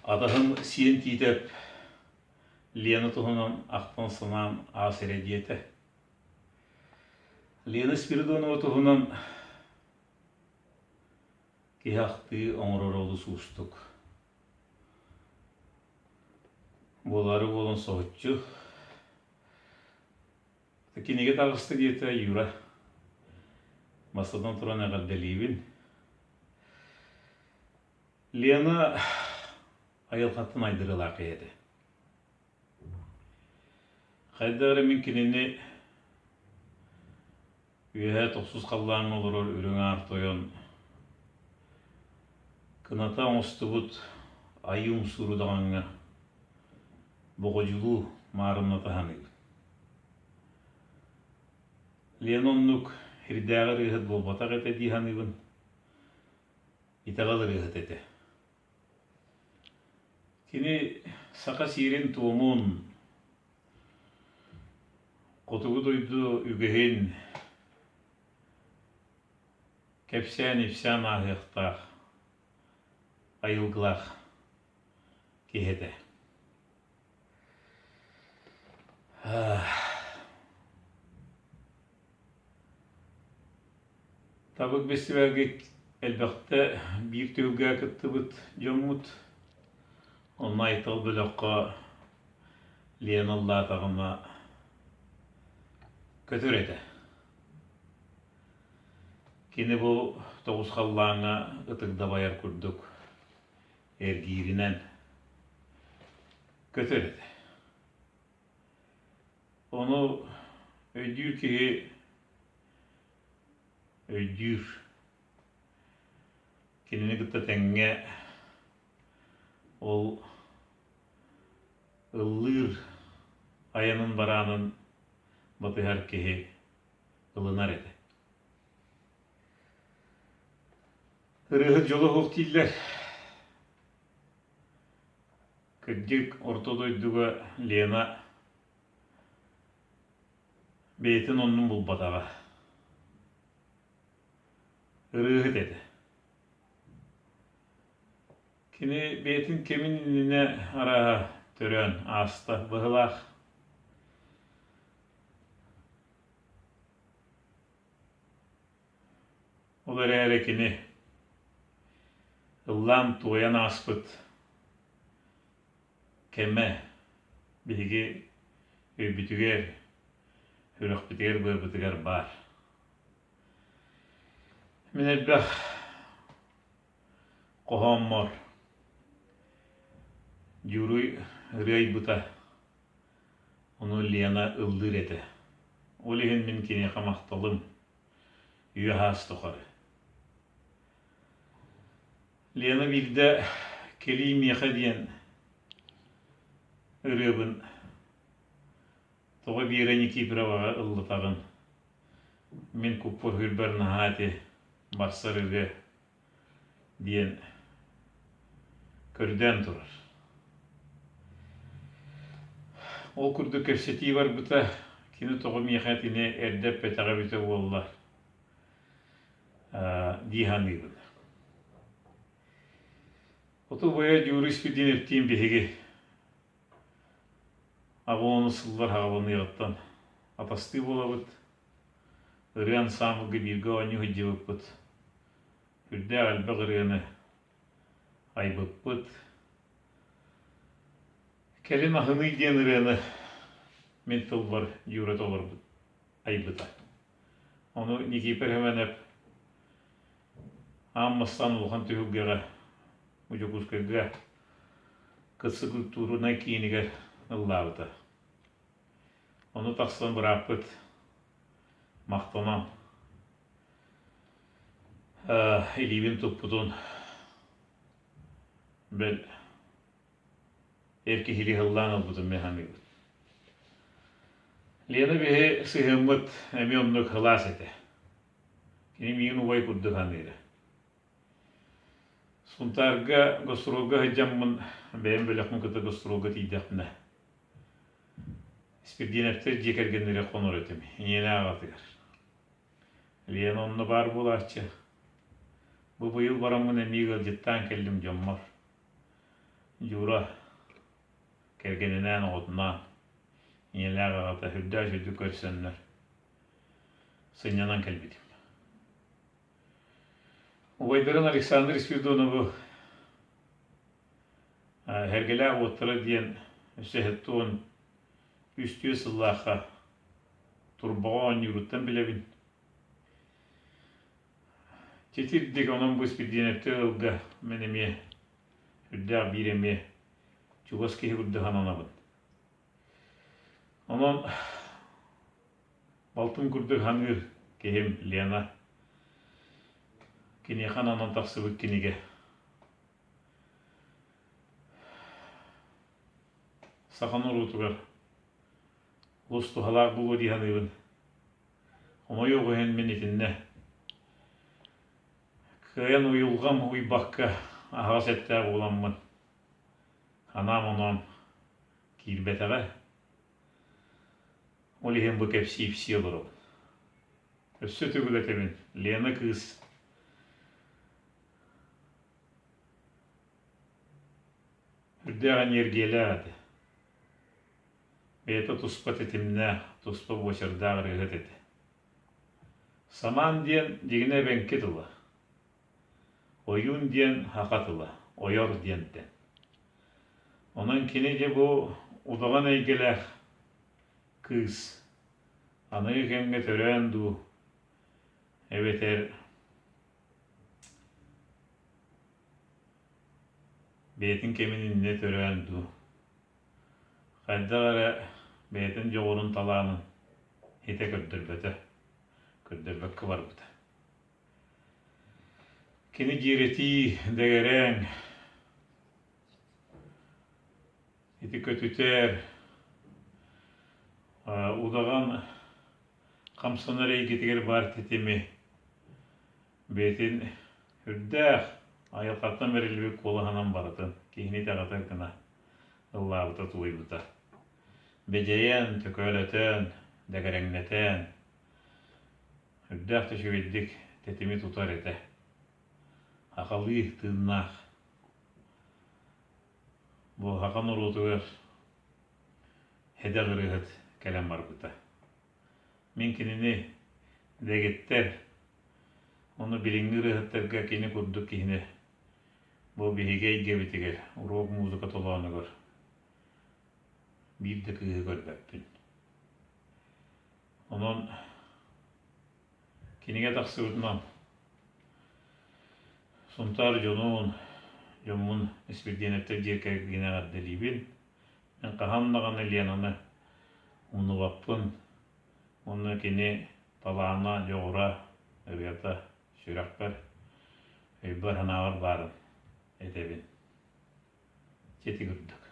Атаһым Сиэн Тиитэп Лена туһунан ахтан-санаан аас эрэ диэтэ. Лена Спиридонова туһунан киһи ахтыы оҥороро олус уустук. Буолаары буолан соһуччу. Кинигэ таҕыста диэтэ Юра. Бастатан туран эҕэрдэлиибин. Лена айылҕаттан айдарыылаах киһи этэ. Хайдах эрэ мин кинини үөһээ тохсус халлааҥҥа олорор үрүҥ аар тойон кыната оҥостубут айыы умсуур удаҕаҥҥа боҕодьулуу маарынната саныыбын. Лена оннук сирдээҕи ырыаһыт буолбатах этэ дии саныыбын. Итэҕэл ырыаһыт этэ. Кини саха сиэрин-туомун, хотугу дойду үгэһин кэпсээн-ипсээн ааһыахтаах айылгылаах киһи этэ. Табык бэстибээлгэ элбэхтэ биир түһүлгэҕэ кыттыбыт дьоммут. Онно Айтал бөлөххө Лена ыллаатаҕына көтөр этэ. Кини бу тоҕус халлааҥҥа ытык дабайар курдук эргииринэн көтөр этэ. Ону өйдүүр киһи өйдүүр. Кинини кытта тэҥҥэ ол ыллыыр айанын бараанын батыһар киһи ылынар этэ. Ырыаһыт дьоло суох дииллэр. Кырдьык, орто дойдуга Лена бэйэтин оннун булбатаҕа. Ырыаһыт этэ. Кини бэйэтин кэмин иннинэ арааһа төрөөн ааста быһыылаах. Ол эрээри кини ыллаан-туойан ааспыт кэмэ биһиги өйбүтүгэр, сүрэхпитигэр-быарбытыгар баар. Мин элбэх хоһооммор Дьууруй ырыа айбыта, ону Лена ыллыыр этэ. Ол иһин мин киниэхэ махталым үйэ-саас тухары. Лена биирдэ «Кэлиий миэхэ» диэн ырыабын тоҕо Вера Никифороваҕа ыллатаҕын? Мин куппар үрбэр наһаа ити барсар ырыа диэн көрдөөн турар. Ол курдук кэпсэтии барбыта, кини тоҕо миэхэ итини эрдэ эппэтэҕэ эбитэ буолла дии саныыбын. Оту бойа Дьууруй Спирдиновтиин биһиги аҕа сыллар аҕаланыаҕыттан атастыы буолабыт. Ырыа ансаамбылга бииргэ оонньуу сылдьыбыппыт. Үрдээх элбэх ырыаны айбыппыт. Кэлин Аһыныы диэн ырыаны мин тылбар Юра толорбут, айбыта. Ону Никифор Хэмэнэп аан бастаан улахан түһүлгэҕэ Дьокуускайга Кытсы культурнай киинигэр ыллаабыта. Ону тахсан бырааппыт махтанан илиибин туппутун бэл эр киһилии ыллаан ылбытын мин саныыбын. Лена биһи сыһыаммыт эмиэ оннук сылаас этэ. Кини миигин убай курдук саныыра. Сунтаарга гастролга сылдьаммын бэйэм бөлөхпүн кытта гастролга тиийдэхпинэ Испирдиэнэптэр дьиэ кэргэннэрэ хонор этим, ийэлээх аҕатыгар. Лена онно баар буолааччы. Бу быйыл бараммын эмиэ ыалдьыттаан кэллим дьоммор. Дьуура кэргэнинээн оҕотунаан ийэлээх аҕата сүрдээх үчүгэйдик көрсөннөр сынньанан кэлбитим. Убайдарын Александр Спиридоновы Эргэлээх уоттара диэн өссө 73 сыллаахха турбаҕа оонньууруттан билэбин. Титирдик онон бу Спиридоновтар ыалга мин эмиэ үрдээх биир эмиэ чугас киһи курдук сананабын. Онон балтым курдук саныыр киһим Лена киниэхэ ананан тахсыбыт кинигэ Саха норуотугар олус туһалаах буолуо дии саныыбын. Хомойуох иһин мин итиннэ кыайан уйулҕам уйбакка аһаҕас эттээх буоламмын анаам-оноом киирбэтэҕэ. Ол иһин бу кэпсии-ипсии олоробун. Өссө төгүл этэбин, Лена кыыс Үрдээх эниэргийэлээх этэ. Бэйэтэ туспа тэтимнээх, туспа буочардаах ырыаһыт этэ. Самаан диэн дьиҥинэ эбэҥки тыла. Ойуун диэн саха тыла, ойор диэнтэн. Онон кини дьэ бу удаҕан эйгэлээх кыыс аныгы кэмҥэ төрөөн дуу, эбэтэр Бэйэтин кэмин иннинэ төрөөн дуу, хайдах эрэ бэйэтин дьоҕурун талаанын хитэ көрдөрбөтө, көрдөрбөккө барбыта. Кини дьиэрэтии, дэгэрэҥ, ити көтүтэр, удаҕан хамсанар эйгэтигэр баар тэтими Бэйэтин үрдээх, айылҕаттан бэриллибит куолаһынан барытын киһини итэҕэтэр гына ыллаабыта тулуйбута. Бэдьэйэн, төкөөлөтөн, дэгэрэҥнэтэн, үрдээх да үчүгэйдик тэтими тутар этэ. Сахалыы тыыннаах. Бу саха норуотугар эдэр ырыаһыт кэлэн барбыта. Мин кинини дэгиттэр, ону билиҥҥи ырыаһыттарга кини курдук киһини бу биһиги эйгэбитигэр, рок-музыка толоонугар биир да кыыһы көрбөппүн. Онон кинигэ тахсыбытынан Сунтаар дьонун, дьоммун Испирдиэнэптэр дьиэ кэргэнэ эҕэрдэлиибин. Мин хаһан даҕаны Ленаны умнубаппын уонна кини талаана, дьоҕура, ырыата сүрэхпэр, өйбөр-санаабар баарын этэбин. Ити курдук.